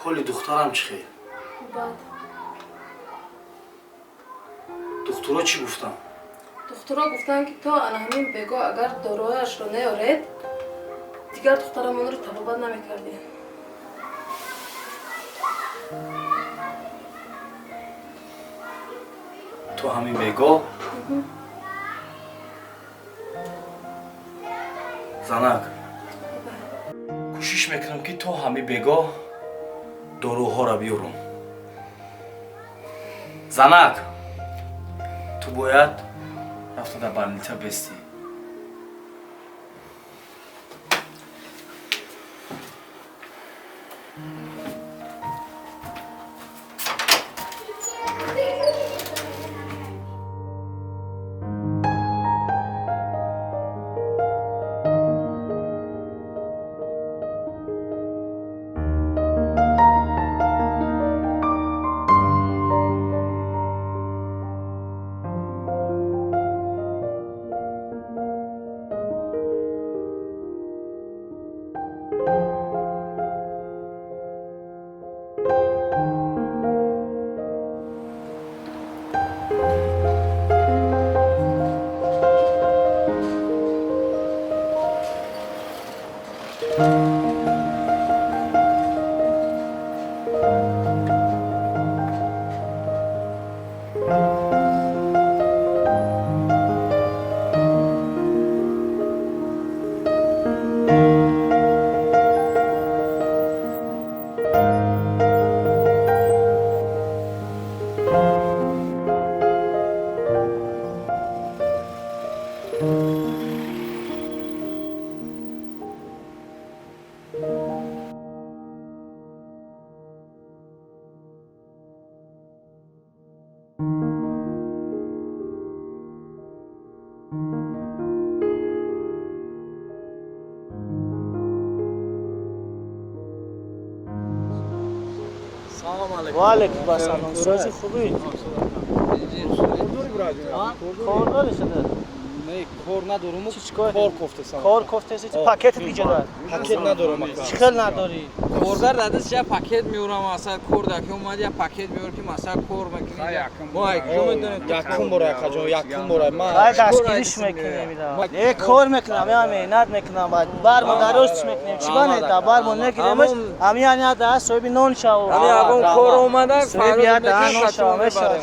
Ҳоли духтарам чӣ хел? Бад. Духтуро чӣ гуфтанд? Духтуро гуфтанд, ки то ана ҳамин бего агар дорояшро неоред, дигар духтарамонро табобат намекардем. То ҳамин бего? Занак, кӯшиш мекунам, ки то ҳамин бего доруҳоро биёрум. Занак, ту бояд рафта дар больница бестӣ. Ва алайкум ассалом. Сози, хубӣ? Кор дорӣ шуда? Не, кор надорум. Чӣ чикор? Кор кофтесам. Кор кофтеси? Пакетат киҷа дорад? Пакет надорум, ака. Чӣ хел надорӣ? Коргар дадис, я пакет меорам, масалан, кор даки омад, я пакет меор, ки масалан кор мекунӣ. Мо ай куҷо медонем? Якум бора, акаҷон, якум бора. Ма Ай, дастгириш мекунем ира. Е, кор мекунам, я меҳнат мекунам, баъд бармо дароз мекунем. Чӣ бане да бармо негиремаш? Ами я да соҳиби нон шав. Ами ягон кор омада, соҳиби я да нон шав, мешава.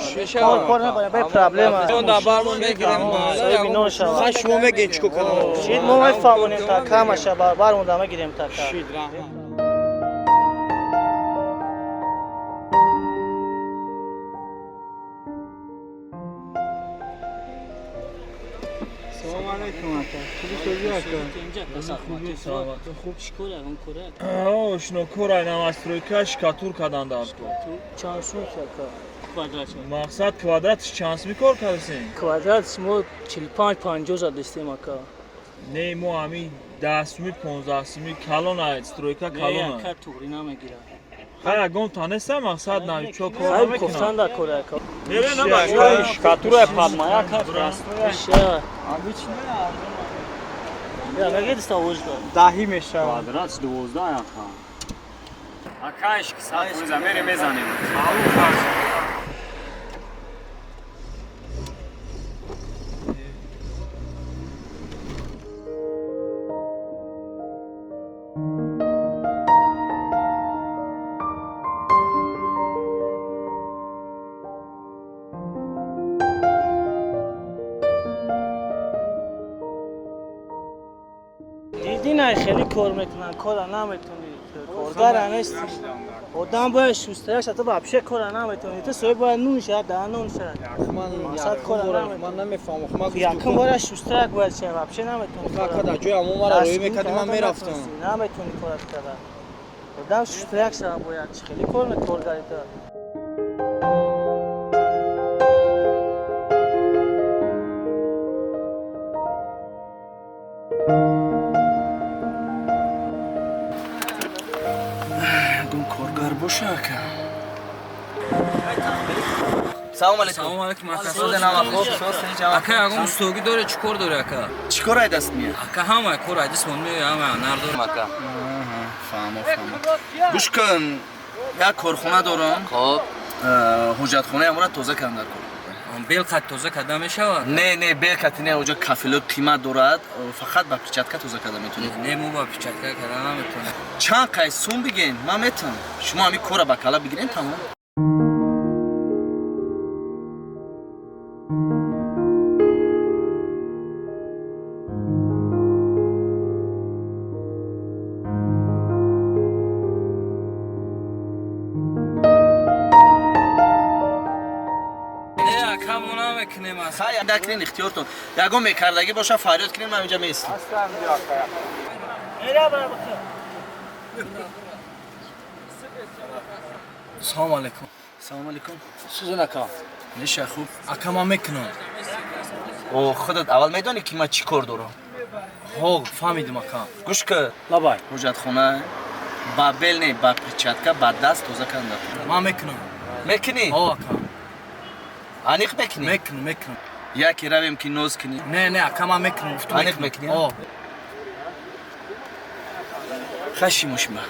Кор, кор набарем, бе проблема. Да бармо мегирем. Соҳиби нон шав. Хай, шумо мегӯед чӣ кор кардам? Шид, мо мефаҳмонем, та камаша бармо да мегирем та ка. Шид, раҳмат. Салом алейкум, ака. Хуби, сози, ака? Хуб, чӣ кора, он кора? Ошно, кора новостройка, штукатур кардан дар кор. Чанд сум, ака? Квадрат? Мақсад, квадратиш чанд суми кор кардасем? Квадрат мо 45 50 задастем, ака. Не, мо ҳамин 10 суми, 15 суми, калона, стройка калона. Ака, туғри намегирам. Хай, ягон танеста, мақсад, навичо кор Хай, намекунам. кофтан дар кора, ака. Мере на. Штукатура падмая кар. Ша. Я мегириста вожда. Даҳӣ мешавад. Квадрат 12, ака. Акаш, 100% мере мезанем. Дидӣ, най, хеле кор мекунанд, кора наметонӣ. Коргар нести. Одам бояд шустая шата вообще кора наметавонӣ. Ту соҳиб бояд нун шавад, даҳан нун шавад. Ман кора ман намефаҳмам. Ман Якум бора шустаяк бояд шавад, вообще наметавонӣ. Ака, дар ҷои ҳамон мара роӣ мекардӣ, ман мерафтам. Наметавонӣ кора карда. Одам шустаяк шавад бояд. Чӣ хеле кор коргари ту. Ягон коргар боша, ака. Салом алейкум. Салом алейкум, ака. Созе нама хоб, соз сени ҷамъ. Ака, ягон устогӣ дорӣ, чӣ кор дорӣ, ака? Чӣ кор ай даст меяд? Ака, ҳама кор ай дастмон меояд, ҳама ҳунар дорам, ака. Фаҳмо, фаҳмо. Гӯш кун, як корхона дорам. Хоб. Ҳуҷҷатхонаи амора тоза кардам дар кор. Бел қад тоза карда мешавад? Не, не, бел кати не, оҷа кафело қимат дорад, фақат ба перчатка тоза карда метавонӣ. Не, мо ба перчатка карда наметавонем. Чанд қай сум бигин, ман метавонам. Шумо ҳамин корро ба кала бигирен, тамом. Не, ака, мо намекунем ака. Хай, накунен, ихтиёртон. Ягон мекардагӣ боша, фарёд кунен, ман инҷа меистам. Мера бара бикун. Салом алейкум. Салом алейкум. Сузан, ака. Неша, хуб? Ака, ман мекунам. О, худат аввал медонӣ, ки ман чӣ кор дорам? Ҳо, фаҳмидим, ака. Гӯш кун. Лабай. Ҳуҷҷатхона ба бел не, ба перчатка, ба даст тоза кардан дар кор. Ман мекунам. Мекунӣ? Ҳо, ака. Аниқ мекунӣ? Мекунам, мекунам. Яке равем, ки ноз кунӣ. Не, не, ака, ман мекунам. Гуфтум. Аниқ мекунӣ? Ҳо. Хаши мошима.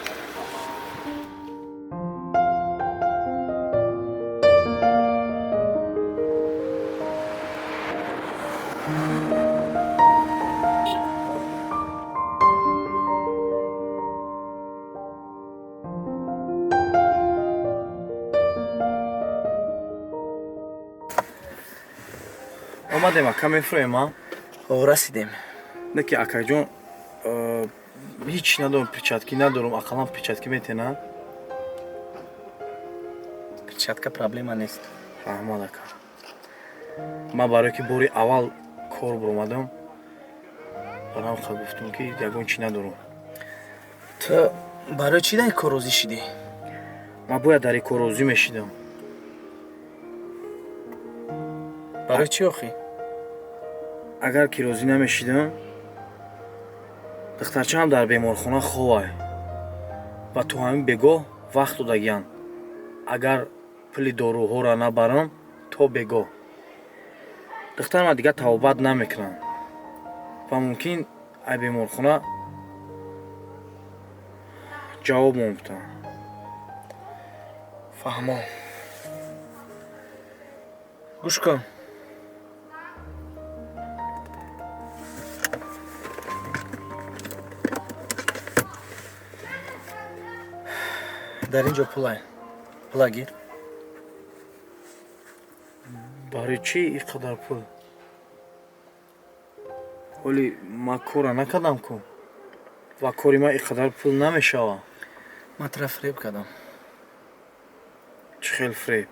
Омадем, ака, мефурӯем, а? О, расидем. Не ки, акаҷон, ҳеҷ надорам, перчатки надорам, ақаллан перчатки метена? Перчатка проблема нест. Раҳмат, ака. Ман барое ки бори аввал кор буромадам, барам ха гуфтум, ки ягон чӣ надорам. Ту барои чӣ дар ин кор розӣ шидӣ? Ман бояд дар ин кор розӣ мешидам. Барои чӣ охӣ? Агар ки розӣ намешидам, духтарчаам дар беморхона ховай ва то ҳамин бегоҳ вақт додагиянд. Агар пули доруҳоро набарам то бегоҳ, духтарама дигар табобат намекунам ва мумкин ай беморхона ҷавоб мебутам. Фаҳмо. Гӯш кун. Дар ин ҷо пулай. Пула гир. Барои чӣ ин қадар пул? Ҳоли ман кора накардам ку ва кори ман ин қадар пул намешавад. Ман тура фиреб кардам. Чӣ хел фиреб?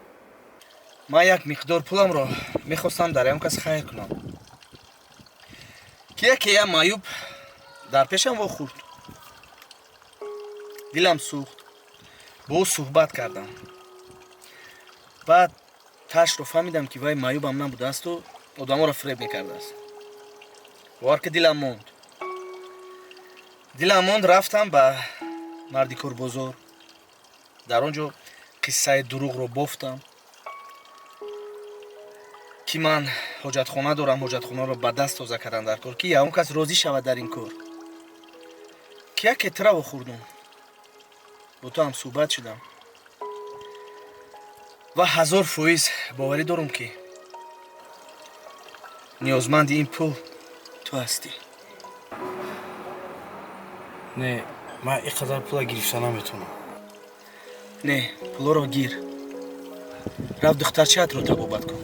Ман як миқдор пуламро мехостам дар ягон кас хайр кунам, ки яке як маъюб дар пешам вохӯрд. Дилам сӯхт, бо ӯ суҳбат кардам. Баъд ташро фаҳмидам, ки вай маъюбам набудаасту одаморо фиреб мекардааст. Бовар ки, дилам монд. Дилам монд, рафтам ба мардикорбозор. Дар он ҷо қиссаи дурӯғро бофтам, ки ман ҳоҷатхона дорам, ҳоҷатхонаро ба даст тоза кардан дар кор, ки ягон кас розӣ шавад дар ин кор. Ки яке тура вохӯрдум, бо ту ҳам суҳбат шудам ва 1000% боварӣ дорам, ки ниёзманди ин пул ту ҳастӣ. Не, ман ин қадар пула гирифта наметавонам. Не, пулоро гир, рафт, духтарчаатро табобат кун.